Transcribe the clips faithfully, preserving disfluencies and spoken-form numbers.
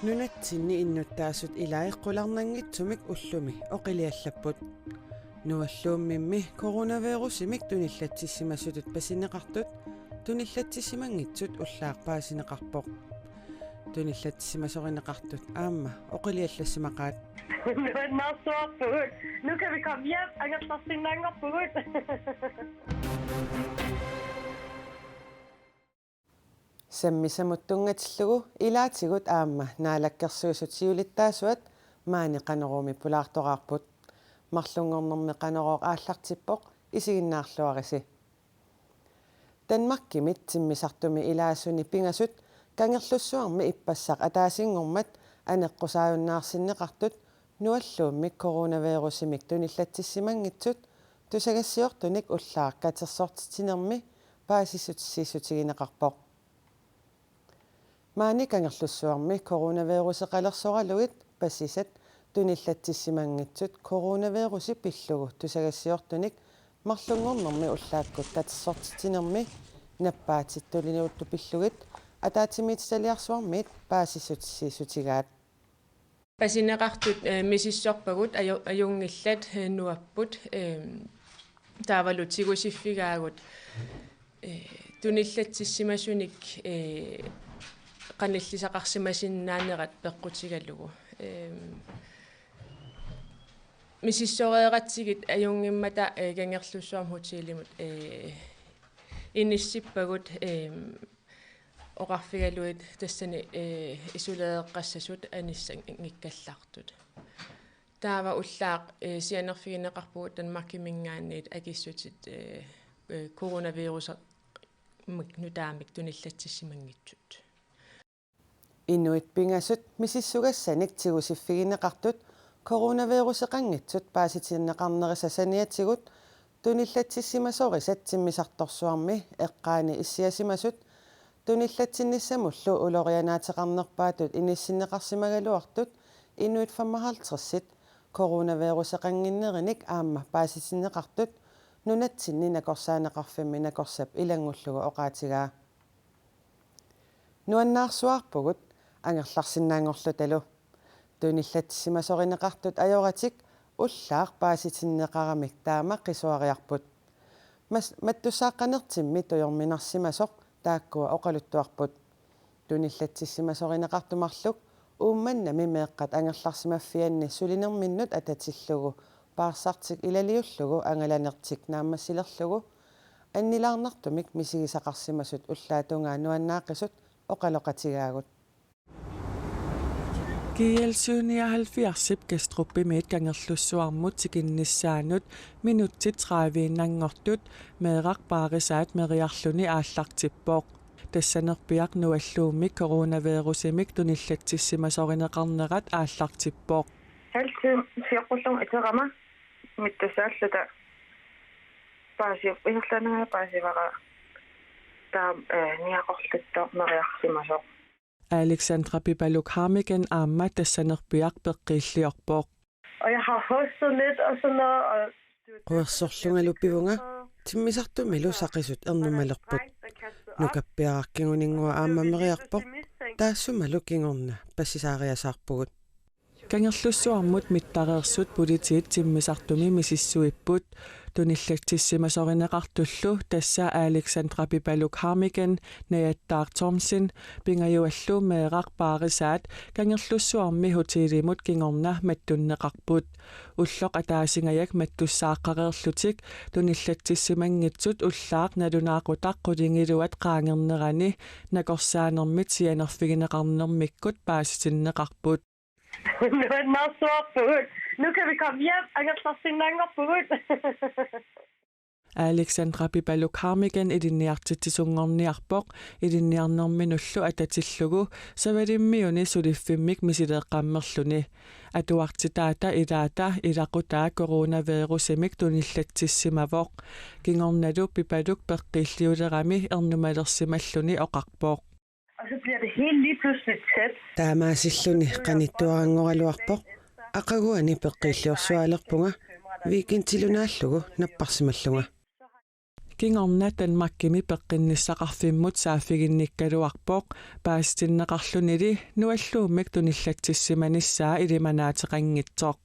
Nunatsinni innuttaasut ilaat qularnanngitsumik ullumi oqiliallapput. Nualluummimmi coronavirusimik tunillatsissimasutut pasineqartut tunillatsissimanngitsut ullaaq paasineqarpoq. Tunillatsissimasorineqartut aamma oqiliallassimaqaat. Nuannaarsuarpugut. Nu kan vi komme hjem. Angerlarsinnaanngorpugut. Sammisamut tunngatillugu ilaatigut aamma Naalakkersuisut siulittaasuat maani Qanoruumi pulaartoraarput. Marlunngornermi Qanorooq aallartippoq, isiginnaarluarisi. Danmarkimi timmisartumi ilaasuni pingasut Kangerlussuarmi ippassaq ataasinngormat aneqqusaajunnaarsinneqartut nualluummik coronavirusimik tunillatsissimanngitsut tusagassiortunik ullaaq katersortitsinermi paasissutissiissutigineqarpoq. Maani Kangerlussuarmi coronaviruseqalersoralugit pasisat tunillatsissimanngitsut coronavirusi pillugu tusagassiortunik marlunngornermi ullaakkut katersortitsinermi nappaatit tuliniuttut pillugit ataatsimiititaliarsuarmiit paasissutissiissutigaat. Pasineqartut, eh, misissorpagut aju-, ajunngillat, eh, nuapput, eh, taavalu tigusiffigaagut, eh, tunillatsissimasunik, eh, qanillisaqarsimasinnaanerat peqqutigalugu. Eh, misissoreeratsigit ajunngimmata, eh, Kangerlussuarmi hotelimut, eh, inissippagut, eh, oqarfigalugit tassani, eh, isolereqqassasut anissanngikkallartut. Taava ullaaq, eh, sianerfigineqarpugut Danmarkiminngaanniit akissutit, eh, eh, coronavirusimik nutaamik tunillatsissimanngitsut. Inuit pingasut misissugassanik tigusiffigineqartut coronaviruseqanngitsut paasitinneqarnerisa saniatigut tunillatsissimasorisat timmisartorsuarmi eqqaani issiasimasut tunillatsinnissamullu ulorianaateqarnerpaatut inissinneqarsimagaluartut inuit femoghalvtredsit coronaviruseqannginnerinik aamma paasitinneqartut nunatsinni nakorsaaneqarfimmi nakorsap ilanngullugu oqaatigaa. Nuannaarsuarpugut angerlarsinnaanngorlutalu. Tunillatsissimasorineqartut ajoratik ullaaq paasitinneqaramik taama qisuariarput. Mas-, mattussaaqqanertimmi tujorminarsimasoq taakkua oqaluttuarput. Tunillatsissimasorineqartut marluk Uummannami meeqqat angerlarsimaffianni sulinerminnut atatillugu paarsartik ilaliullugu angalanertik naammassilerlugu annilaarnartumik misigisaqarsimasut ullaap tungaa nuannaaqisut oqaloqatigaagut. G L syvoghalvfjerdsip Kastrupimiit Kangerlussuarmut tikinnissaanut minutsit trediviinnanngortut meeraq paarisaat meriarluni aallartippoq. Tassanerpiaq nualluummik coronavirusimik tunillatsissimasorineqarnerat aallartippoq. Halv time sioqqullugu iterama mittussaalluta paasi-, ingerlaannaq paasivara taama, eh, niaqorluttoq meriarsimasoq. Alexandra Pipaluk Harmiken aamma tassanerpiaq peqqiilliorpoq. Og jeg har hostet lidt og sådan noget, og Quersorlungalu pivunga, timmisartumilu saqisut ernumalerput. Nukappiaraq kinguninngua aamma meriarpoq, taassumalu kingorna passisaariasaarpugut. Kangerlussuarmut mittareersut politiit timmisartumi misissuipput. Tunillatsissimasorineqartullu, tassa Alexandra Pipaluk Harmiken, Najattaaq Thomsen, pingajuallu meeraq paarisaat Kangerlussuarmi hotelimut kingorna mattunneqarput. Ulloq ataasingajak mattussaaqqareerlutik tunillatsissimanngitsut ullaaq nalunaaqutaq qulingiluat qaangernerani nakorsaanermit sianerfigineqarnermikkut paasitinneqarput. Nuannaarsuarpugut. Nu kan vi komme hjem. Angerlarsinnaanngorpugut. Alexandra Pipaluk Harmiken ilinniartitsisunngorniarpoq ilinniarnerminullu atatillugu Savalimmiuni suliffimmik misileeqqammerluni. Atuartitaata ilaata ilaqutaa coronavirusimik tunillatsissimavoq. Kingornalu Pipaluk peqqiilliulerami ernumalersimalluni oqarpoq. Og så bliver det hele lige pludselig tæt. Taamaasilluni qanittuaranngoraluarpoq, aqaguani peqqiilliorsuaalerpunga, weekendilunaallugu napparsimallunga. G Kingorna Danmarkimi peqqinnissaqarfimmut saaffiginnikkaluarpoq, paasitinneqarlunili nualluummik tunillatsissimanissaa ilimanaateqanngitsoq.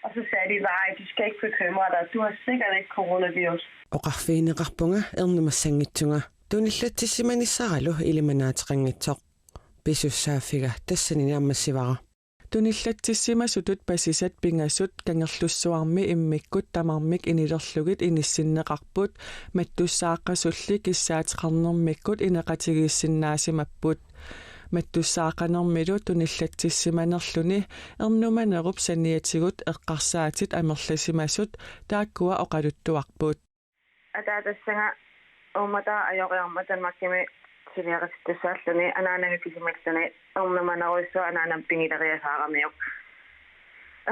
Og så sagde de bare: "Du skal ikke bekymre dig, du har sikkert ikke coronavirus." Oqarfigineqarpunga ernumassanngitsunga, tunillatsissimanissaralu ilimanaateqanngitsoq. Pisussaaffiga tassani naammassivara. Tunillatsissimasutut pasisat pingasut Kangerlussuarmi immikkut tamarmik inilerlugit inissinneqarput, mattussaaqqasulli kissaateqarnermikkut ineqatigiissinnaasimapput. Mattussaaqqanermilu tunillatsissimanerluni ernumanerup saniatigut eqqarsaatit amerlasimasut taakkua oqaluttuarput. Ataatassanga uummataaq ajoriarmat Danmarkimi suliaqatittussaalluni anaanaga kisimalluni ernumanerujussuaq anaanama pigileriasaaramiuk.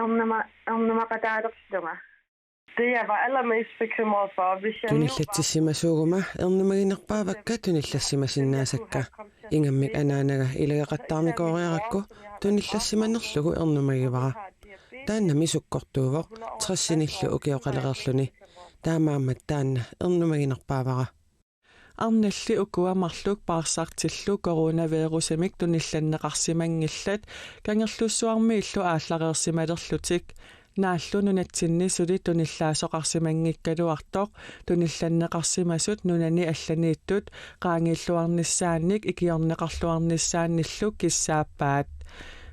Ernuma-, ernumaqataalerlunga. Det, jeg var allermest bekymret for, hvis jeg nu var Tunillatsissimasuuguma ernumaginerpaavakka tunillassimasinnaasakka. Ingammik anaanaga ilagaqattaarnikooriarakku tunillassimanerlugu ernumagivara. Taannami sukkortuuvoq, tressinillu ukioqalereerluni. Taamaammat taanna ernumaginerpaavara. Arnalli ukua marluk paarsartillu coronavirusimik tunillanneqarsimanngillat Kangerlussuarmiillu aallareersimalerlutik. Naallu nunatsinni suli tunillaasoqarsimanngikkaluartoq tunillanneqarsimasut nunani allaniittut qaangiilluarnissaannik ikiorneqarluarnissaannillu kissaappaat.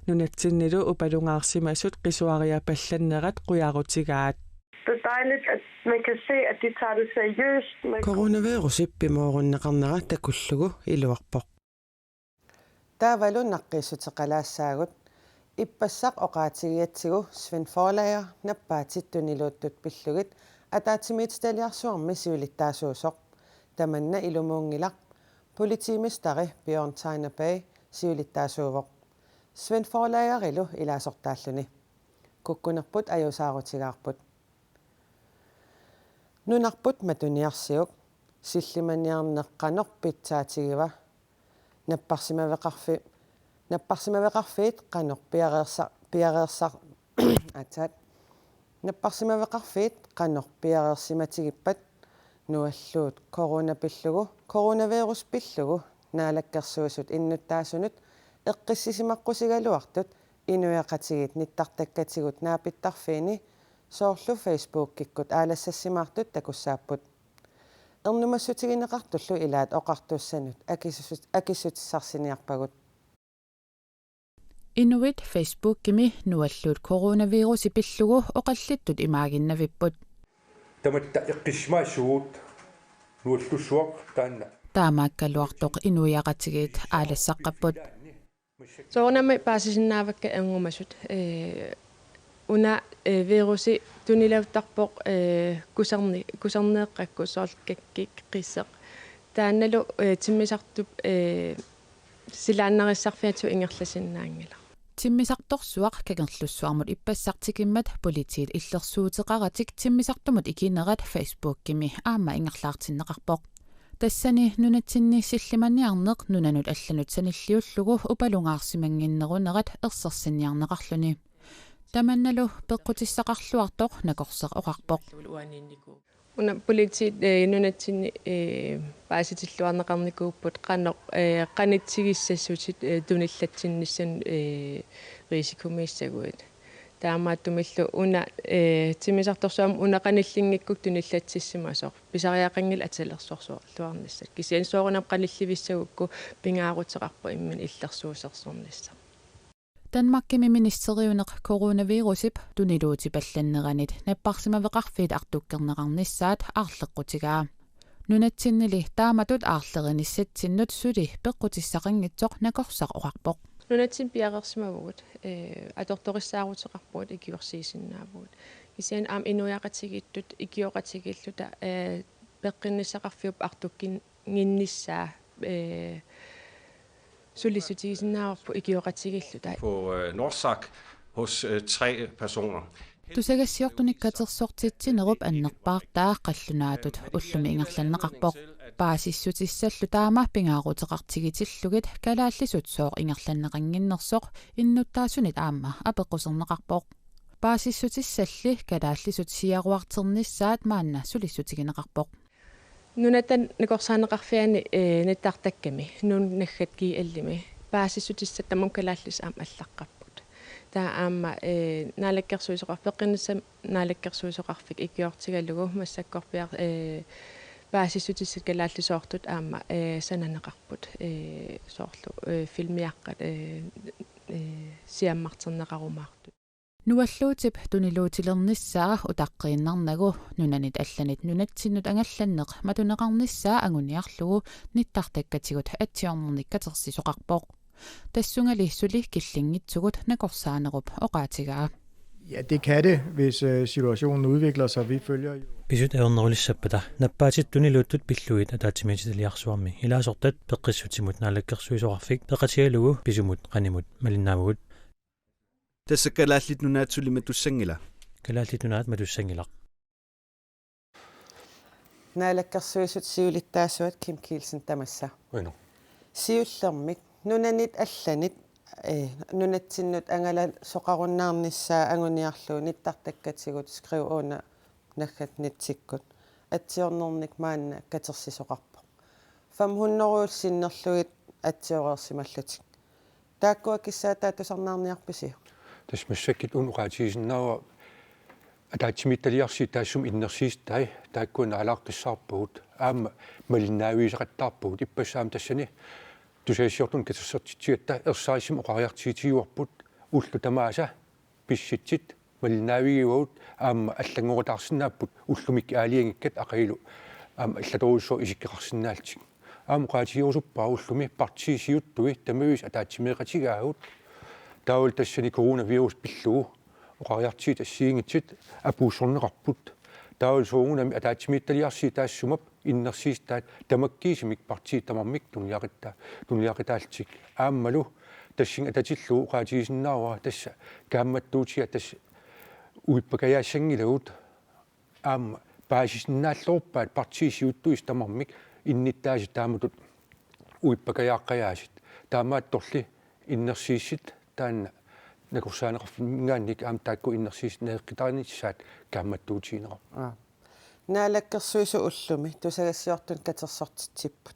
Nunatsinnilu upalungaarsimasut qisuariapallannerat qujarutigaat. Det er dejligt, at man kan se, at de tager det seriøst. Man Coronavirusip pimoorunneqarnera takullugu iluarpoq. Taavalu naqqiissuteqalaassaagut. Ippassaq oqaatigigatsigu Sven Forlager nappaatit tuniluuttut pillugit ataatsimiititaliarsuarmi siulittaasuusoq. Tamanna ilumuunngilaq, politimesteri Bjørn Tegner Bay siulittaasuuvoq. Sven Forlagerilu ilaasortaalluni. Kukkunerput ajuusaarutigaarput. Nunarput matuniarsiuk, sillimaniarneq qanoq pitsaatigiva? Napparsimaveqarfi-, napparsimaveqarfiit qanoq piareersa-, piareersa-, aatsaat. Napparsimaveqarfiit qanoq piareersimatigippat? Nualluut corona pillugu, coronavirus pillugu, Naalakkersuisut innuttaasunut eqqissisimaqqusigaluartut inuiaqatigiit nittartakkatigut naapittarfiini soorlu Facebookikkut aalassassimaartut takussaapput. Ernumassutigineqartullu ilaat oqartussanut akissu-, akissutissarsinnarpagut. Inuit Facebookimi nualluut coronavirusi pillugu oqallittut imaaginnavipput. Tamatta eqqissisimaassuugut nuallussuaq taanna. Taamaakkaluartoq inuiaqatigiit aalassaqqapput. Soorunami paasisinnaavakka erngumasut. Ee, una, ee, virusi tunilauttarpoq, ee, kuserni-, kuserneeqqakku soorlu kakkik, qisseq. Taannalu, ee, timmisartup, ee, silaannarissarfiatigut ingerlasinnaanngilaq. Timmisartorsuaq Kangerlussuarmut ippassaq tikimmat politiit illersuuteqaratik timmisartumut ikinerat Facebookimi aamma ingerlaartinneqarpoq. Tassani nunatsinni sillimaniarneq nunanut allanut sanilliullugu upalungaarsimannginnerunerat ersersinniarneqarluni. Tamannalu peqqutissaqarluartoq nakorsaq oqarpoq. Una politiit, ee, nunatsinni, ee, paasitilluarneqarnikuupput qanoq, ee, qanitsigissassutit, ee, tunillatsinnissanut, ee, risikomiissaguit. Taamaattumillu una, ee, timmisartorsuarmi una qanillinngikkukku tunillatsissimasoq pisariaqanngilaq atilersorsuarluarnissat. Kisianni soorunami qanillivissagukku pingaaruteqarpoq imminut illersuusersornissaq. Danmarkimi ministeriuneq coronavirusip tuniluutipallanneranit napparsimaveqarfiit artukkerneqarnissaat aarleqqutigaa. Nunatsinnili taamatut aarlerinissatsinnut suli peqqutissaqanngitsoq nakorsaq oqarpoq. Nunatsinni piareersimavugut, ee, atortorissaaruteqarpugut, ikiorsiisinnaavugut. Kisianni aamma inuiaqatigiittut ikioqatigiilluta, ee, peqqinnissaqarfiup artukkin-, -nnginnissaa, ee, sulissutigisinnaavarput ikioqatigiilluta. På, øh, Norsaq hos, øh, tre personer. Tusagassiortunik katersortitsinerup annerpaartaa qallunaatut ullumi ingerlanneqarpoq. Paasissutissallu taama pingaaruteqartigitillugit kalaallisut sooq ingerlanneqannginnersoq innuttaasunit aamma apeqquserneqarpoq. Paasissutissalli kalaallisut siaruarternissaat maanna sulissutigineqarpoq. Nunatta Nakorsaaneqarfiani, eh, nittartakkami, Nuun Naggat G L-imi, paasissutissat tamarmik kalaallisut aamma allaqqapput. Taava aamma, eh, naalakkersuisoqarfik, peqqinnissaq naalakkersuisoqarfik ikiortigalugu massakkorpiaq, eh, paasissutissat kalaallisoortut aamma, eh, sananeqarput, eh, soorlu, eh, filmiaqqat, eh, eh, siammarterneqarumaartut. Nualluutip tuniluutilernissaa utaqqiinnarnagu nunanit allanit nunatsinnut angallanneq matuneqarnissaa anguniarlugu nittartakkatigut atsiornernik katersisoqarpoq. Tassungali suli killinngitsugut nakorsaanerup oqaatigaa. Ja, det kan det, hvis øh, situationen udvikler sig. Vi følger jo. Pisut ajornerulissappata nappaatit tuniluuttut pillugit ataatsimiititaliarsuarmi ilaasortat peqqissutsimut naalakkersuisoqarfik peqatigalugu pisumut qanimut malinnaavugut. Tassa Kalaallit Nunaat suli matussanngilaq. Kalaallit Nunaat matussanngilaq. Naalakkersuisut siulittaasuat Kim Kielsen tamassa. Uino. Siullermik nunanit allanit, eh, nunatsinnut angalasoqarunnaarnissaa anguniarlugu nittartakkatigut Skriv under Naggat Netsikkut atsiornernik maanna katersisoqarpoq. Fem hundrede sinnerlugit atsioreersimallutik. Taakkua kissaataat tusarnaarniarpisiuk? Tassa massakkut una oqaatigisinnaavara ataatsimiititaliarsiit taassuma innersiistai taakkua naalaaqqissaarpagut aamma malinnaavigisaqattaarpagut ippassaq aamma tassani tusagassiortunik katersortitsigatta ersarissumik oqariartuutigiuarput ullut tamaasa pissutsit malinnaavigivagut aamma allanngorutaarsinnaapput ullumikkut aalajangiikkat aqagu aamma allatorujussuaq isikkoqarsinnaallutik. Aamma oqaatigerusuppara ullumi partiit siuttui tamaviisa ataatsimeeqatigaagut. Taavalu tassani coronavirus pillugu oqariartuutit assigiinngitsut apuussorneqarput. Taavalu soorunami ataatsimiititaliarsiit taassuma innersiistaat tamakkiisumik partiit tamarmik tunuliaqitta-, tunuliaqitaallutik. Aammalu tassani atatillugu oqaatigisinnaavara tassa kaammattuutiga tassa uippakajaassanngilaagut aamma paasisinnaalluarpaat partiit siuttuisa tamarmik innuttaasut taamatut uippakajaaqqajaasut. Taamaattorli innersiissut taanna nakorsaaneqarfimminngaanniit aamma taakku innersiissut naleqqittarinissaat kaammattuutigineqarpoq. Aa. Naalakkersuisut ullumi tusagassiortunik katersortitsipput.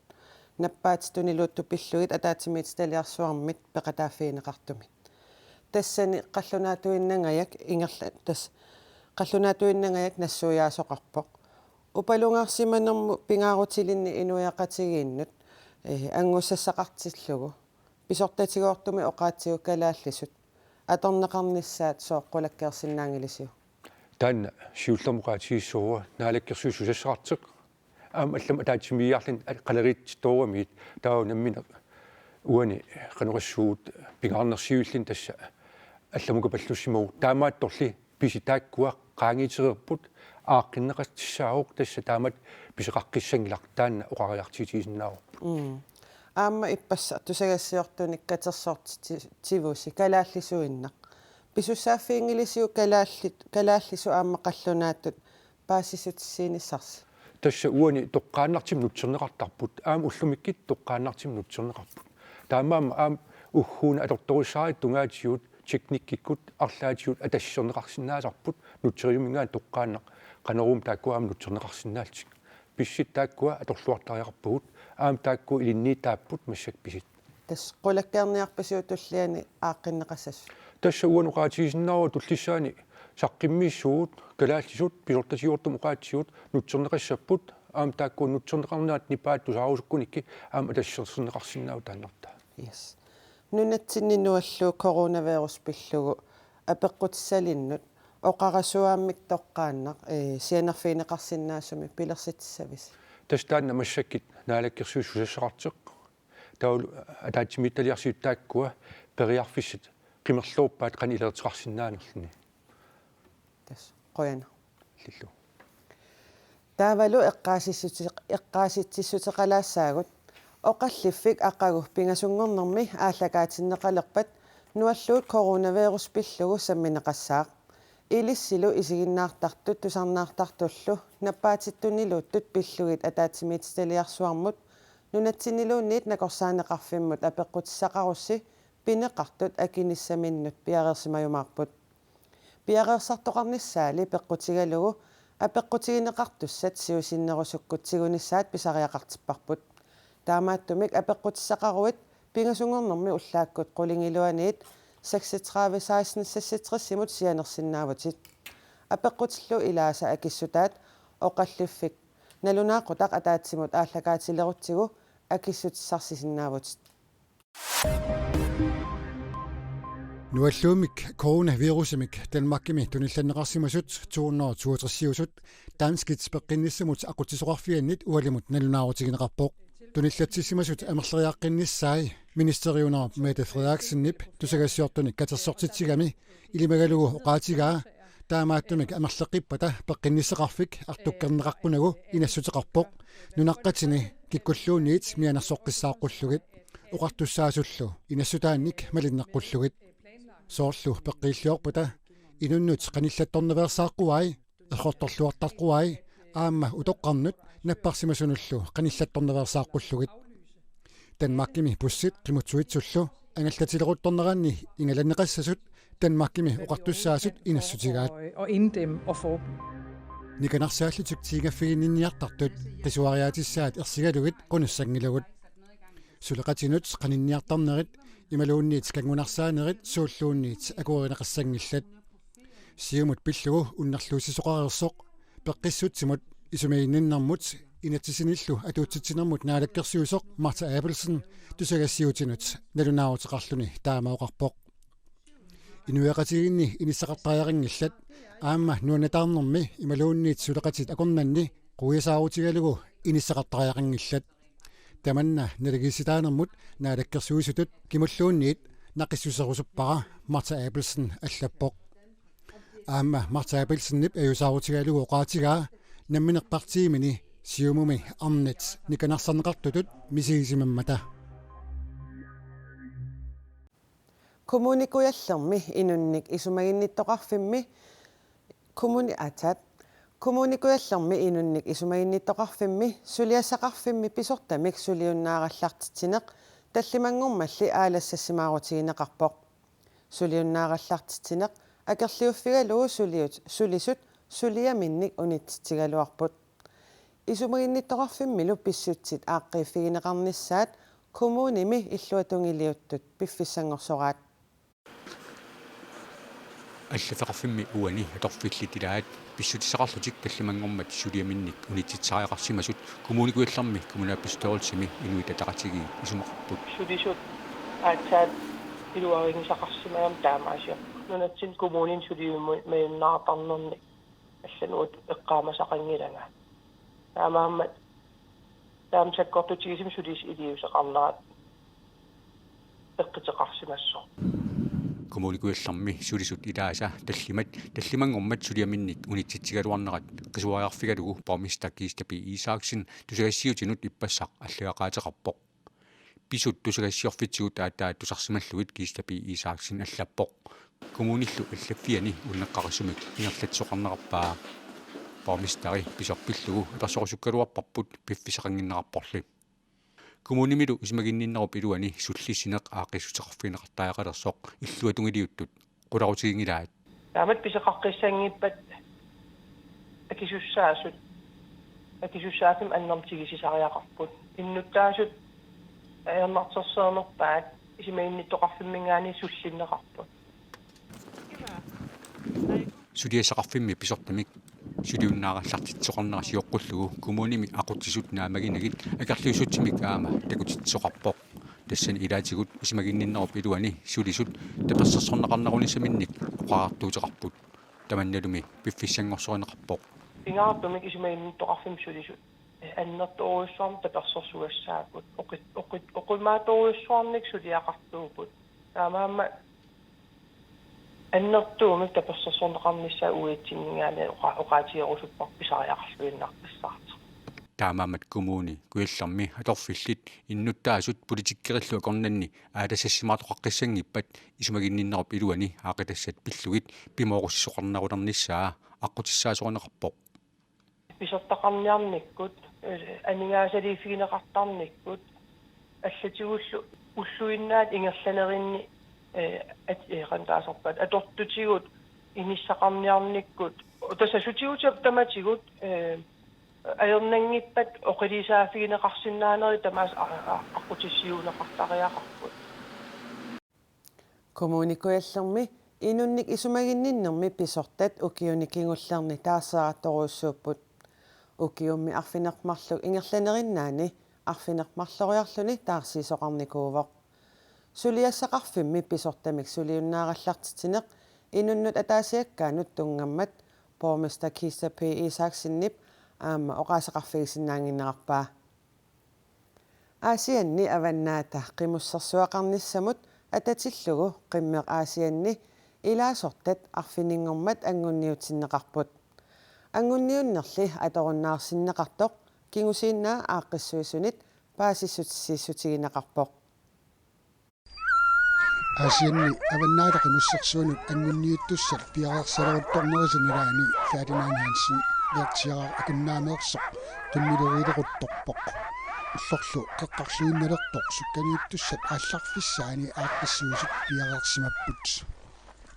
Nappaatit tuniluuttut pillugit ataatsimiititaliarsuarmit peqataaffigineqartumit. Tassani qallunaatuinnangajak ingerla-, tassa qallunaatuinnangajak nassuiaasoqarpoq. Upalungaarsimanermut pingaarutilinnik inuiaqatigiinnut, eh, angusassaqartillugu. Pisortatigoortumik oqaatsigut kalaallisut atorneqarnissaat sooq qulakkeersinnaanngilisiuk? Taanna siullermik oqaatigissavara naalakkersuisut susassaqartoq. Aamma allamut ataatsimiigiarluni qaleriitsi tooramiit taava nammineq uani qanoq oqassuugut pingaarnersiuilluni tassa allamut kapallussimavugut. Taamaattorli pisut taakkua qaangiutereerput aaqqinneqassaaq tassa taamatut pisoqaqqissanngilaq taanna oqariartuutigisinnaavara. Mm. Aamma ippassaq tusagassiortunik katersortitsivusi kalaallisuinnaq. Pisussaaffiginngilisiuk kalaallit-, kalaallisut aamma qallunaatut paasissutissiinissarsi? Tassa uani toqqaannartumik nutserneqartarput, aamma ullumikkut toqqaannartumik nutserneqarput. Taamaammat aamma ugguuna atortorissaarutit tungaatigut teknikkikkut arlaatigut atassuserneqarsinnaasarput nutserisumminngaanniit toqqaannaq qanoruna taakkua aamma nutserneqarsinnaallutik. Pissutsit taakkua atorluartariaqarpagut, aamma taakku ilinniitaapput massakkut pisut. Tassa qulakkeerniarpisiuk tulliani aaqqinneqassasut? Tassa uani oqaatigisinnaavara tullissaani saqqummiissuugut kalaallisut pisortatigoortumik oqaatsigut nutserneqassapput, aamma taakkua nutserneqarnerat nipaat tusaarusukkunikku aamma atassuserneqarsinnaapput taannartaa. Yes. Nunatsinni nualluut coronavirus pillugu apeqqutissalinnut oqarasuaammik toqqaannaq, eh, sianerfigineqarsinnaasumik pilersitsissavisi? Tassa taanna massakkut naalakkersuisut susassaqartoq. Taavalu ataatsimiititaliarsiut taakkua periarfissat qimerluuppaat qanoq ilaasortaqarsinnaanerluni. Tassa qujanaq. Illillu. Taavalu eqqaasissuti-, eqqaasitsissuteqalaassaagut. Oqalliffik aqagu pingasunngornermi aallakaatinneqalerpat nualluut coronavirus pillugu sammineqassaaq. Ilissilu isiginnaartartut tusarnaartartullu nappaatit tuniluuttut pillugit ataatsimiititaliarsuarmut nunatsinniluunniit nakorsaaneqarfimmut apeqqutissaqarussi pineqartut akinissaminnut piareersimajumaarput. Piareersartoqarnissaali peqqutigalugu Apeqqutigineqartussat siusinnerusukkut tigunissaat pisariaqartipparput. Taamaattumik apeqqutissaqaruit pingasunngornermi ullaakkut qulingiluaniit seksogtredive seksten seksogtresimut sianersinnaavutit. Apeqqutillu ilaasa akissutaat oqalliffik nalunaaqutaq ataatsimut aallakaatilerutsigu akissutissarsisinnaavut. Nualluummik coronavirusimik Danmarkimi tunillanneqarsimasut to hundrede toogtresiusut danskit peqqinnissamut aqutsisoqarfiannit ualimut nalunaarutigineqarpoq. Tunillatsissimasut amerleriaqqinnissaat ministeriunerup Mette Frederiksenip tusagassiortunik katersortitsigami ilimagalugu oqaatigaa, taamaattumik amerleqqippata peqqinnissaqarfik artukkerneqaqqunagu inassuteqarpoq, nunaqqatini kikkulluunniit mianersoqqissaaqqullugit, oqartussaasullu inassutaannik malinneqqullugit. Soorlu peqqiilliorpata inunnut qanillattornaveersaaqquai, errortorluartarquai aamma utoqqarnut napparsimasunullu qanillattornaveersaaqqullugit. Danmarkimi bussit qimuttuitsullu angallatileruttorneranni ingalanneqassasut Danmarkimi oqartussaasut inassutigaat. Og inddæmme og forebygge. Nikanarsaallutik tiigaffiginninniartartut qisuariaatissaat ersigalugit qunussanngilagut. Suleqatinut qaninniartarnerit imaluunniit kanngunarsaanerit suulluunniit akuerineqassanngillat. Siumut pillugu unnerluussisoqareersoq peqqissutsimut isumaginninnermut inatsisinillu atuutsitsinermut naalakkersuisoq Martha Abelsen tusagassiutinut nalunaaruteqarluni taama oqarpoq. Inuiaqatigiinni inissaqartariaqanngillat, aamma nuannaarnermi imaluunniit suleqatit akornanni quiasaarutigalugu inissaqartariaqanngillat. Tamanna naligiissitaanermut naalakkersuisutut kimulluunniit naqissuserusuppara, Martha Abelsen allappoq. Aamma Martha Abelsenip ajuusaarutigalugu oqaatigaa nammineq partiimini Siumumi arnat nikanarsarneqartutut misigisimammata. Kommune Kujallermi inunnik isumaginnittoqarfimmi, Kommune Atat, Kommune Kujallermi inunnik isumaginnittoqarfimmi suliassaqarfimmi pisortamik suliunnaarallartitsineq tallimanngormalli aalassassimaarutigineqarpoq. Suliunnaarallartitsineq akerliuffigalugu suliut, sulisut suliaminnik unitsitsigaluarput. Isumaginnittoqarfimmilu pissutsit aaqqiiffigineqarnissaat kommunimi illuatungiliuttut piffissanngorsoraat. Allaffeqarfimmi uani atorfillit ilaat pissutissaqarlutik tallimanngormat suliaminnik unitsitsisariaqarsimasut Kommune Kujallermi kommunalbestyrelsimi Inuit Ataqatigiit isumaqarput. Sulisut aatsaat iluarinngisaqarsimagami taamaasiorpoq. Nunatsinni kommunini suliumajunnaartarnerni allanut eqqaamasaqanngilanga. Taamaammat taama sakkortutigisumik sulisut iliuuseqarnerat eqqiteqarsimassaaq. Kommune Kujallermi sulisut ilaasa tallimat tallimanngormat suliaminnik unitsitsigaluarnerat qisuariarfigalugu borgmester Kiista P. Isaksen tusagassiutinut ippassaq allagaqaateqarpoq. Pisut tusagassiorfitsigut aatsaat tusarsimallugit Kiista P. Isaksen allappoq. Kommunillu allaffiani unneqqarissumik ingerlatsisoqarnerarpaa. Borgmesteri pisoq pillugu apersorusukkaluarparput piffissaqannginnerarporli. Kommunimilu isumaginninnerup iluani sullissineq aaqqissuteqarfigineqartariaqalersoq illuatungiliuttut qularutiginngilaat. Taamatut pisoqaqqissanngippat akisussaasut, akisussaaffimmi annermik tigusisariaqarput. Innuttaasut ajornartorsiornerpaat isumaginnittoqarfimminngaanniit sullinneqarput. Suliassaqarfimmi pisortamik suliunnaarallartitsisoqarnera sioqqullugu kommunimi aqutsisut naammaginagit akerliussutsimik aamma takutitsisoqarpoq. Tassani ilaatigut isumaginninnerup iluani sulisut tapersersorneqarnerunissaminnik oqariartuuteqarput. Tamannalumi piffissanngorsorineqarpoq. Pingaartumik isumaginnittoqarfimmi sulisut annertoorujussuarmik tapersersugassaapput. Oqi-, oqi-, oqimaatsorujussuarnik suliaqartuupput. Taamaammat annertuumik tapersersorneqarnissaa uatsinngaanniit oqa-, oqaatigerusupparput pisariaqarluinnaqqissaartoq. Taamaammat Kommune Kujallermi atorfillit innuttaasut politikkerillu akornanni aalassassimaartoqaqqissanngippat isumaginninnerup iluani aaqqitassat pillugit pimoorussisoqarnerulernissaa aqqutissaasorineqarpoq. Pisortaqarniarnikkut, eh, aningaasaliiffigineqartarnikkut, allatigullu ulluinnaat ingerlanerinni, eh, at-, eh, qanoq taasarpaat, atortutigut inissaqarniarnikkut, Tassa sutigut tamatigut, eh, ajornanngippat oqiliisaaffigineqarsinnaanerit tamaasa a-, a-, aqqutissiuunneqartariaqarput. Kommune Kujallermi inunnik isumaginninnermi pisortat ukiuni kingullerni taarserartorujussuupput. Ukiummi arfineq-marluk ingerlanerinnaani arfineq-marloriarluni taarsiisoqarnikuuvoq. Suliassaqarfimmi pisortamik suliunnaarallartitsineq inunnut ataasiakkaanut tunngammat borgmester Kista P. Isaksenip aamma oqaaseqarfigisinnaannginnerarpaa. Aasianni Avannaata Qimussersuaqarnissamut atatillugu Qimmeq Aasianni ilaasortat arfininngormat anngunniutsinneqarput. Anngunniunnerli atorunnaarsinneqartoq kingusiinnaa aaqqissuisunit paasissutissiissutigineqarpoq. Aasianni Avannaata Qimussersuanut anngunniuttussat piareersaleruttornerisa nalaani Ferdinand Hansen, Leertiaraaq Akunnaameersoq, tunnileriileruttorpoq. Ullorlu qeqqarluinnalertoq sukkaniuttussat aallarfissaani aaqqissuisut piareersimapput.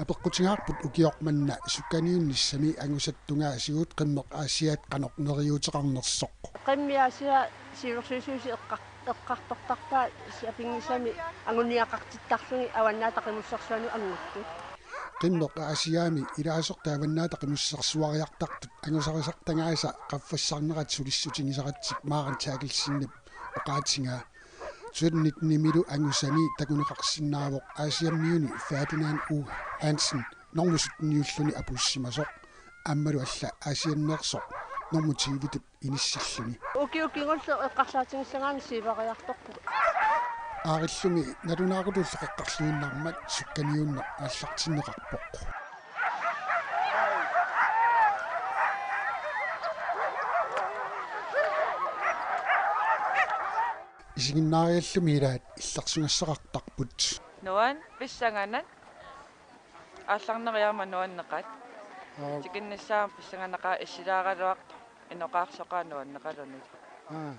Apeqqutigaarput ukioq manna sukkaniunnissami angusat tungaasigut Qimmeq Aasiaat qanoq neriuuteqarnersoq. Qimmeq Aasiaat siulersuisuusi eqqar-, eqqartortarpaa sapinngisamik anguniagaqartittarlugit Avannaata Qimussersuanut anguttut. Qimmeq Aasiaami ilaasortat Avannaata Qimussersuariartartut angusarisartagaasa qaffassarnerat sulissutigisaratsip Maren Terkelsenip oqaatigaa. Sytten nitten-imilu angusani takuneqarsinnaavoq Aasiammiuni Ferdinand U. Hansen normu sytten-iulluni apuussimasoq, aammalu alla Aasianneersoq normu tyve-tut inissilluni. Ukiut kingulleq eqqarsaatigisagaanni siivariartorpugut. Aarillumi nalunaaqutullu qeqqarluinnarmat sukkaniunneq aallartinneqarpoq. Isiginnaariallumi ilaat illersugassaqartarput. Nuan pissanganaq aallarneriarmat nuanneqaat. Aap. Tikinnissaat pissanganaqaaq issilaaraluartoq inoqaarsoqaaq nuanneqaluni. Aa. Mm.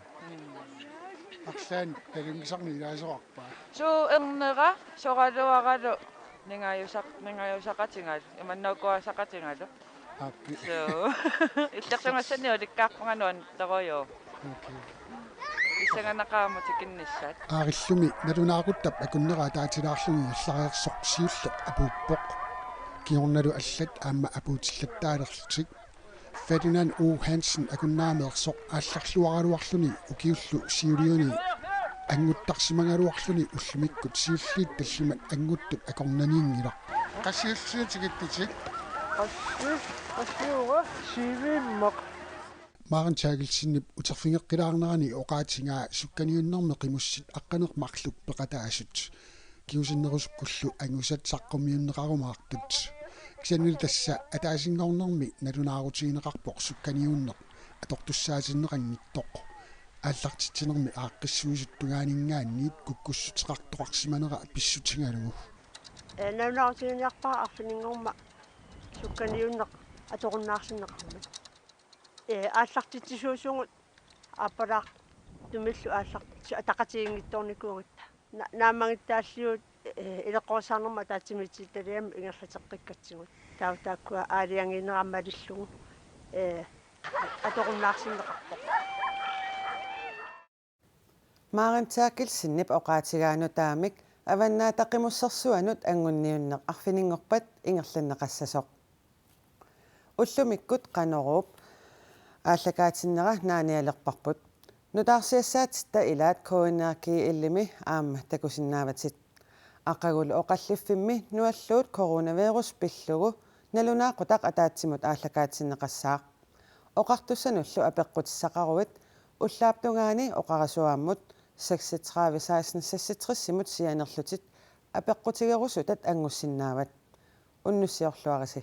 Arlaannik talunngisarneq ilaasoqarpa? Suu ernera soraluaralu ningajusaq-, ningajusaqatigalu, imannaakkuaasaqatigalu. Aappi. Suu. Illersugassannik ulikkaarpunga nuannertorujuu. Okay. Pissanganaqaaq aamma tikinnissaat. Aarillumi nalunaaquttap akunnera ataatilaarluni ullareersoq siulleq apuuppoq. Kingornalu allat aamma apuutillattaalerlutik. Ferdinand O. Hansen Akunnaameersoq aallarluaraluarluni ukiullu siuliani anguttarsimagaluarluni ullumikkut siulliit tallimat anguttut akornanniinngilaq. Qassiullisiutigittutit? Qassi-, qassiuga syvimmaq. Maren Terkelsenip uterfigeqqilaarnerani oqaatigaa sukkaniunnermi qimussit aqqaneq-marluk peqataasut. Kingusinnerusukkullu angusat saqqummiunneqarumaartut. Kisiannili tassa ataasinngornermi nalunaarutigineqarpoq sukkaniunneq atortussaatinneqanngitsoq. Aallartitsinermi aaqqissuisut tungaaninngaanniit kukkussuteqartoqarsimanera pissutigalugu. Ee, nalunaarutiginiarpara arfininngormat sukkaniunneq atorunnaarsinneqarmat. Ee, aallartitsisuusugut aappalaartumillu aallartitsisut ataqatigiinngitsoornikuugatta. Na-, naammagittaalliuut, ee, ileqqorissaarnermut ataatsimiititaliami ingerlateqqikkatsigu. Taava taakkua aalajangiinerat malillugu, ee, atorunnaarsinneqarpoq. Maren Terkelsenip oqaatigaa nutaamik Avannaata Qimussersuanut anngunniunneq arfininngorpat ingerlanneqassasoq. Ullumikkut Qanoruup aallakaatinnera naanialerparput. Nutaarsiassaatitta ilaat K N R G L-imi aamma takusinnaavatit. Aqagulu oqalliffimmi nualluut coronavirus pillugu nalunaaqutaq ataatsimut aallakaatinneqassaaq. Oqartussanullu apeqqutissaqaruit ullaap tungaani oqarasuaammut seksogtredive seksten seksogtres-imut sianerlutit apeqqutigerusutat anngussinnaavat. Unnussiorluarisi.